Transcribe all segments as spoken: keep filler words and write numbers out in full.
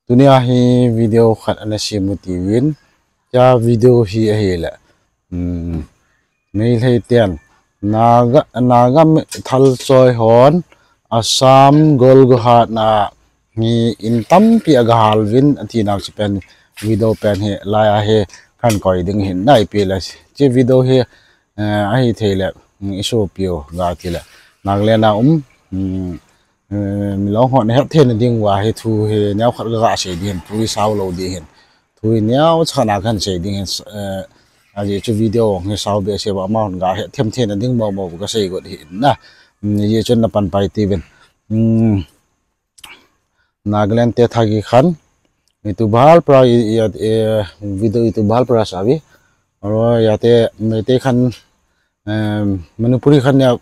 Tunia hi video khat ana simu tiuvin. Tia video hi ahile, Meitei ten Naga, Naga thalchoi hon Assam Golgohat na hi in tampi aga halvin atina, chi pen video pen hi lai ahi, kan koi ding hin nai pi le. Chi video hi ahi theile, isu piu ga tile, Nagaland a um milong hon het theina ding uva hi thu hi neokhat ga sei ding hin, thu hi sao lou ding hin, thu hi neocha na kan sei ding hin. Ajeh chu video hi sao behseh uva, amahon ga het them theina ding mo mo ka sei got hi na. Ajeh chu na pan pai tiuvin. Nagaland te thagi khan itu bhal pra, video itu bhal pra sabi. Aro yate Meitei khan, Manipuri khan ya,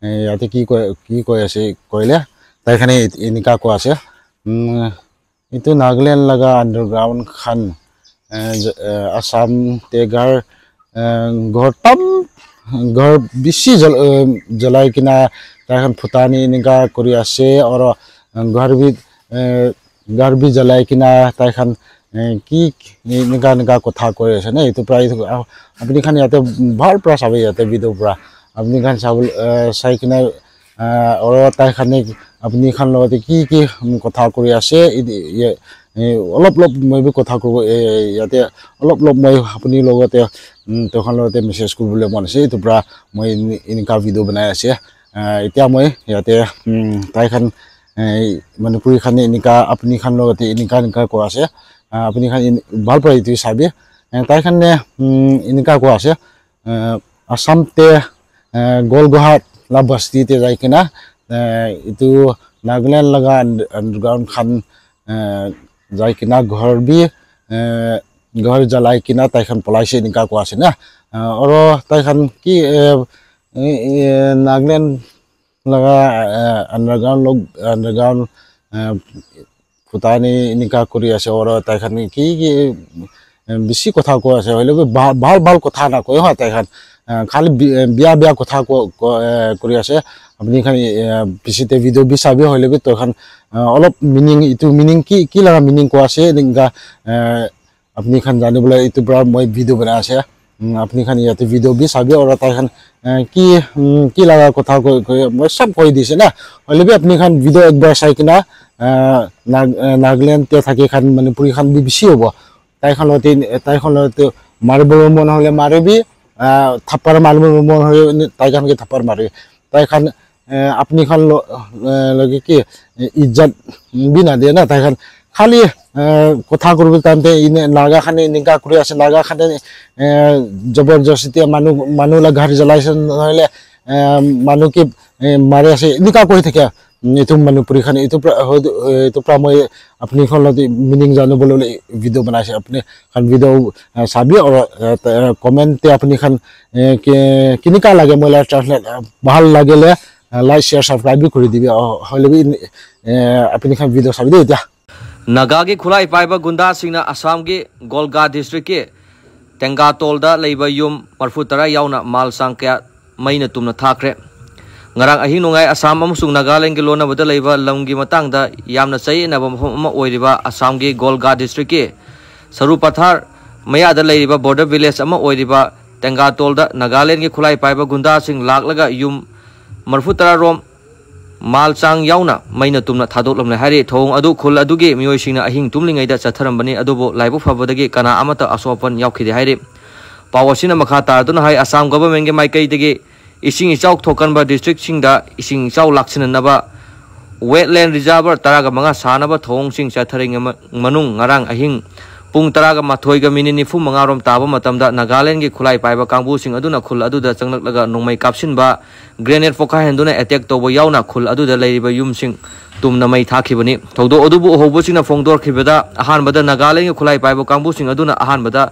yate ki koi, ki koi ase koile, tai khan enika koi ase. Itu Nagaland laga underground khan, Assam te ghar, ghar tam, ghar bisi jalai kena, tai khan phutani enika kori ase, aro ghar bi, ghar bi jalai kena tai khan ki enika enika kotha kori ase na. Itu pra itu apni khan yate bhal pra sabi, yate video pra apni khan sabo, sai kena, aro tai khan ne apni khan logote ki ki kotha kori ase, olop olop moi bi kotha koribo, yate olop olop moi apni logote, toi khan logote message koribole mon ase, itu pra moi enika video banai ase. Etia moi yate tai khan, Manipuri khan ne enika apni khan logote enika enika koi ase, apni khan bhal pra itu sabi. Tai khan ne enika koi ase, Assam te Golgohat la basti te jai kena, itu Nagaland laga underground khan jai kena ghar bi, ghar jalai kena tai khan polaise enika koi ase na. Aro tai khan ki, Nagaland laga underground log, underground phutani enika kori ase, aro tai khan ki ki bisi kotha koi ase, hoile bi bhal bhal kotha na koi ha tai khan, khali bia bia kotha kori ase. আপুনি খান পিছতে ভিডিঅ' B চাবি হ'লে B তই খান অলপ meaning, এইটো meaning কি, কি লগা মিনিং কোৱা আছে এনেকা আপুনি খান জানিবলৈ এইটো পৰা মই ভিডিঅ' বনাই আছে। আপুনি খান ইয়াতে ভিডিঅ' বি চাবি আৰু তাই খান কি কি লগা কথা কৈ কৈ মই চব কৈ দিছে না। হ'লে বি আপুনি খান ভিডিঅ' একবাৰ চাই কিনা নাগালেণ্ড তে থাকি খান মণিপুৰী খান বি বেছি হ'ব। তাই খান লগতে তাই খান লগতে মাৰিব মন হ'লে মাৰিবি, থাপ্পাৰ মাৰিব মন হ'লে তাই খানকে থাপ্পাৰ মাৰিবি। তাই খান আপুনি খান লগে কি ইজ্জত বি না দিয়ে না। তাই খান খালি কথা কৰিব টাইমতে ইনে নাগা খানে এনেকা কৰি আছে, নাগা খানে জবৰদস্তি মানুহ মানুহ লা ঘৰ জ্বলাইছে, নহ'লে মানুহ কি মাৰি আছে, এনেকা কৈ থাকে। এইটো মণিপুৰী খান এইটো পৰা এইটো পৰা মই আপুনি খান লগতে মিনিং জানিবলৈ ভিডিঅ' বনাইছে। আপুনি খান ভিডিঅ' চাবি আৰু কমেণ্টে আপুনি খান কেনেকা লাগে মই ট্ৰান্সলেট ভাল লাগিলে লাইক শ্বেয়াৰ ছাবস্ক্ৰাইব কৰি দিবি। হ'লে বি আপুনি খান ভিডিঅ' চাবি দেই এতিয়া। ꯅꯥꯒꯥꯒꯤ ꯈꯨꯠꯂꯥꯏ ꯄꯥꯏꯕ ꯒꯨꯟꯗꯥꯁꯤꯡꯅ ꯑꯁꯥꯝꯒꯤ ꯒꯣꯜꯒꯥ ꯗꯤꯁꯇ꯭ꯔꯤꯛꯀꯤ ꯇꯦꯡꯒꯥꯇꯣꯜꯗ ꯂꯩꯕ ꯌꯨꯝ ꯃꯔꯐꯨ ꯇꯔꯥ ꯌꯥꯎꯅ ꯃꯥꯜ ꯆꯥꯡ ꯀꯌꯥ ꯃꯩꯅ ꯇꯨꯝꯅ ꯊꯥꯈ꯭ꯔꯦ꯫ ꯉꯔꯥꯡ ꯑꯍꯤꯡ ꯅꯣꯡꯌꯥꯏ ꯑꯁꯥꯝ ꯑꯃꯁꯨꯡ ꯅꯥꯒꯥꯂꯦꯟꯒꯤ ꯂꯣꯟꯅꯕꯗ ꯂꯩꯕ ꯂꯝꯒꯤ ꯃꯇꯥꯡꯗ ꯌꯥꯝꯅ ꯆꯌꯦꯠꯅꯕ ꯃꯐꯝ ꯑꯃ ꯑꯣꯏꯔꯤꯕ ꯑꯁꯥꯝꯒꯤ ꯒꯣꯜꯒꯥ ꯗꯤꯁꯇ꯭ꯔꯤꯛꯀꯤ ꯁꯔꯨ ꯄꯊꯥꯔ ꯃꯌꯥꯗ ꯂꯩꯔꯤꯕ ꯕꯣꯔꯗꯔ ꯚꯤꯂꯦꯖ ꯑꯃ ꯑꯣꯏꯔꯤꯕ ꯇꯦꯡꯒꯥꯇꯣꯜꯗ ꯅꯥꯒꯥꯂꯦꯟꯒꯤ ꯈꯨꯠꯂꯥꯏ ꯄꯥꯏꯕ ꯒꯨꯟꯗꯥꯁꯤꯡ ꯂꯥꯛꯂꯒ ꯌꯨꯝ ꯃꯔꯐꯨ ꯇꯔꯥ ꯔꯣꯝ ꯃꯥꯜ ꯆꯥꯡ ꯌꯥꯎꯅ ꯃꯩꯅ ꯇꯨꯝꯅ ꯊꯥꯗꯣꯛꯂꯝꯂꯦ ꯍꯥꯏꯔꯤ꯫ ꯊꯧꯑꯣꯡ ꯑꯗꯨ ꯈꯨꯜ ꯑꯗꯨꯒꯤ ꯃꯤꯑꯣꯏꯁꯤꯡꯅ ꯑꯍꯤꯡ ꯇꯨꯝꯂꯤꯉꯩꯗ ꯆꯠꯊꯔꯝꯕꯅꯤ, ꯑꯗꯨꯕꯨ ꯂꯥꯏꯕꯛ ꯐꯕꯗꯒꯤ ꯀꯅꯥ ꯑꯃꯠꯇ ꯑꯁꯣꯛ ꯑꯄꯟ ꯌꯥꯎꯈꯤꯗꯦ ꯍꯥꯏꯔꯤ꯫ ꯄꯥꯎ ꯑꯁꯤꯅ ꯃꯈꯥ ꯇꯥꯔꯗꯨꯅ ꯍꯥꯏ, ꯑꯁꯥꯝ ꯒꯚꯔꯟꯃꯦꯟꯒꯤ ꯃꯥꯏꯀꯩꯗꯒꯤ ꯏꯁꯤꯡ ꯏꯆꯥꯎ ꯊꯣꯛꯀꯟꯕ ꯗꯤꯁꯇ꯭ꯔꯤꯛꯁꯤꯡꯗ ꯏꯁꯤꯡ ꯏꯆꯥꯎ ꯂꯥꯛꯁꯤꯟꯅꯅꯕ ꯋꯦꯠꯂꯦꯟ ꯔꯤꯖꯥꯔꯚꯔ ꯇꯔꯥꯒ ꯃꯉꯥ ꯁꯥꯅꯕ ꯊꯧꯑꯣꯡꯁꯤꯡ ꯆꯠꯊꯔꯤꯉꯩ ꯃꯅꯨꯡ ꯉꯔꯥꯡ ꯑꯍꯤꯡ ꯄꯨꯡ ꯇꯔꯥꯒ ꯃꯥꯊꯣꯏꯒ ꯃꯤꯅꯤꯠ ꯅꯤꯐꯨ ꯃꯉꯥ ꯔꯣꯝ ꯇꯥꯕ ꯃꯇꯝꯗ ꯅꯥꯒꯥꯂꯦꯟꯒꯤ ꯈꯨꯠꯂꯥꯏ ꯄꯥꯏꯕ ꯀꯥꯡꯕꯨꯁꯤꯡ ꯑꯗꯨꯅ ꯈꯨꯜ ꯑꯗꯨꯗ ꯆꯪꯂꯛꯂꯒ ꯅꯣꯡꯃꯩ ꯀꯥꯞꯁꯤꯟꯕ, ꯒ꯭ꯔꯦꯅꯦꯗ ꯄꯣꯈꯥꯏꯍꯟꯗꯨꯅ ꯑꯦꯇꯦꯛ ꯇꯧꯕ ꯌꯥꯎꯅ ꯈꯨꯜ ꯑꯗꯨꯗ ꯂꯩꯔꯤꯕ ꯌꯨꯝꯁꯤꯡ ꯇꯨꯝꯅ ꯃꯩ ꯊꯥꯈꯤꯕꯅꯤ꯫ ꯊꯧꯗꯣꯛ ꯑꯗꯨꯕꯨ ꯎꯍꯧꯕꯁꯤꯡꯅ ꯐꯣꯡꯗꯣꯔꯛꯈꯤꯕꯗ ꯑꯍꯥꯟꯕꯗ ꯅꯥꯒꯥꯂꯦꯟꯒꯤ ꯈꯨꯠꯂꯥꯏ ꯄꯥꯏꯕ ꯀꯥꯡꯕꯨꯁꯤꯡ ꯑꯗꯨꯅ ꯑꯍꯥꯟꯕꯗ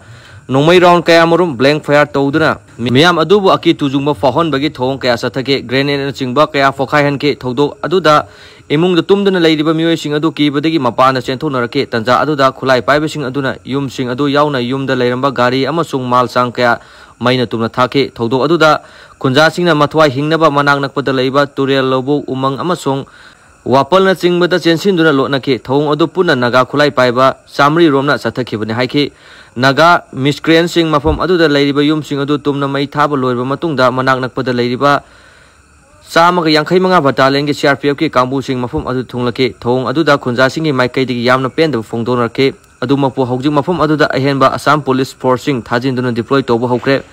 ꯅꯣꯡꯃꯩ ꯔꯥꯎꯟ ꯀꯌꯥꯃꯔꯨꯝ ꯕ꯭ꯂꯦꯡ ꯐꯥꯌꯔ ꯇꯧꯗꯨꯅ ꯃꯤꯌꯥꯝ ꯑꯗꯨꯕꯨ ꯑꯀꯤ ꯇꯨꯖꯨꯡꯕ ꯐꯥꯎꯍꯟꯕꯒꯤ ꯊꯧꯑꯣꯡ ꯀꯌꯥ ꯆꯠꯊꯈꯤ꯫ ꯒ꯭ꯔꯦꯅꯦꯗꯅꯆꯤꯡꯕ ꯀꯌꯥ ꯄꯣꯈꯥꯏꯍꯟꯈꯤ꯫ ꯊꯧꯗꯣꯛ ꯑꯗꯨꯗ ꯏꯃꯨꯡꯗ ꯇꯨꯝꯗꯨꯅ ꯂꯩꯔꯤꯕ ꯃꯤꯑꯣꯏꯁꯤꯡ ꯑꯗꯨ ꯀꯤꯕꯗꯒꯤ ꯃꯄꯥꯟꯗ ꯆꯦꯟꯊꯣꯛꯅꯔꯛꯈꯤ꯫ ꯇꯟꯖꯥ ꯑꯗꯨꯗ ꯈꯨꯠꯂꯥꯏ ꯄꯥꯏꯕꯁꯤꯡ ꯑꯗꯨꯅ ꯌꯨꯝꯁꯤꯡ ꯑꯗꯨ ꯌꯥꯎꯅ ꯌꯨꯝꯗ ꯂꯩꯔꯝꯕ ꯒꯥꯔꯤ ꯑꯃꯁꯨꯡ ꯃꯥꯜ ꯆꯥꯡ ꯀꯌꯥ ꯃꯩꯅ ꯇꯨꯝꯅ ꯊꯥꯈꯤ꯫ ꯊꯧꯗꯣꯛ ꯑꯗꯨꯗ ꯈꯨꯟꯖꯥꯁꯤꯡꯅ ꯃꯊ꯭ꯋꯥꯏ ꯍꯤꯡꯅꯕ ꯃꯅꯥꯛ ꯅꯛꯄꯗ ꯂꯩꯕ ꯇꯨꯔꯦꯜ, ꯂꯧꯕꯨꯛ, ꯎꯃꯪ ꯑꯃꯁꯨꯡ ꯋꯥꯄꯜꯅꯆꯤꯡꯕꯗ ꯆꯦꯟꯁꯤꯟꯗꯨꯅ ꯂꯣꯠꯅꯈꯤ꯫ ꯊꯧꯑꯣꯡ ꯑꯗꯨ ꯄꯨꯟꯅ ꯅꯥꯒꯥ ꯈꯨꯠꯂꯥꯏ ꯄꯥꯏꯕ ꯆꯥꯃꯔꯤ ꯔꯣꯝꯅ ꯆꯠꯊꯈꯤꯕꯅꯤ ꯍꯥꯏꯈꯤ꯫ ꯅꯥꯒꯥ ꯃꯤꯁꯀ꯭ꯔꯦꯟꯁꯤꯡ ꯃꯐꯝ ꯑꯗꯨꯗ ꯂꯩꯔꯤꯕ ꯌꯨꯝꯁꯤꯡ ꯑꯗꯨ ꯇꯨꯝꯅ ꯃꯩ ꯊꯥꯕ ꯂꯣꯏꯔꯕ ꯃꯇꯨꯡꯗ, ꯃꯅꯥꯛ ꯅꯛꯄꯗ ꯂꯩꯔꯤꯕ ꯆꯥꯝꯃꯒ ꯌꯥꯡꯈꯩ ꯃꯉꯥ ꯕꯠꯇꯥꯂꯤꯌꯟꯒꯤ ꯁꯤ ꯑꯥꯔ ꯄꯤ ꯑꯦꯐꯀꯤ ꯀꯥꯡꯕꯨꯁꯤꯡ ꯃꯐꯝ ꯑꯗꯨ ꯊꯨꯡꯂꯈꯤ꯫ ꯊꯧꯑꯣꯡ ꯑꯗꯨꯗ ꯈꯨꯟꯖꯥꯁꯤꯡꯒꯤ ꯃꯥꯏꯀꯩꯗꯒꯤ ꯌꯥꯝꯅ ꯄꯦꯟꯗꯕ ꯐꯣꯡꯗꯣꯛꯅꯔꯛꯈꯤ꯫ ꯑꯗꯨꯃꯛꯄꯨ, ꯍꯧꯖꯤꯛ ꯃꯐꯝ ꯑꯗꯨꯗ ꯑꯍꯦꯟꯕ ꯑꯁꯥꯝ ꯄꯨꯂꯤꯁ ꯐꯣꯔꯁꯁꯤꯡ ꯊꯥꯖꯤꯟꯗꯨꯅ ꯗꯤꯄ꯭ꯂꯣꯏ ꯇꯧꯕ ꯍꯧꯈ꯭ꯔꯦ꯫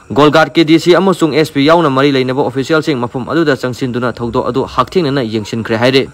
ꯒꯣꯜꯒꯥꯠꯀꯤ ꯗꯤ ꯁꯤ ꯑꯃꯁꯨꯡ ꯑꯦꯁ ꯄꯤ ꯌꯥꯎꯅ ꯃꯔꯤ ꯂꯩꯅꯕ ꯑꯣꯐꯤꯁꯤꯌꯦꯜꯁꯤꯡ ꯃꯐꯝ ꯑꯗꯨꯗ ꯆꯪꯁꯤꯟꯗꯨꯅ ꯊꯧꯗꯣꯛ ꯑꯗꯨ ꯍꯛꯊꯦꯡꯅꯅ ꯌꯦꯡꯁꯤꯟꯈ꯭ꯔꯦ ꯍꯥꯏꯔꯤ꯫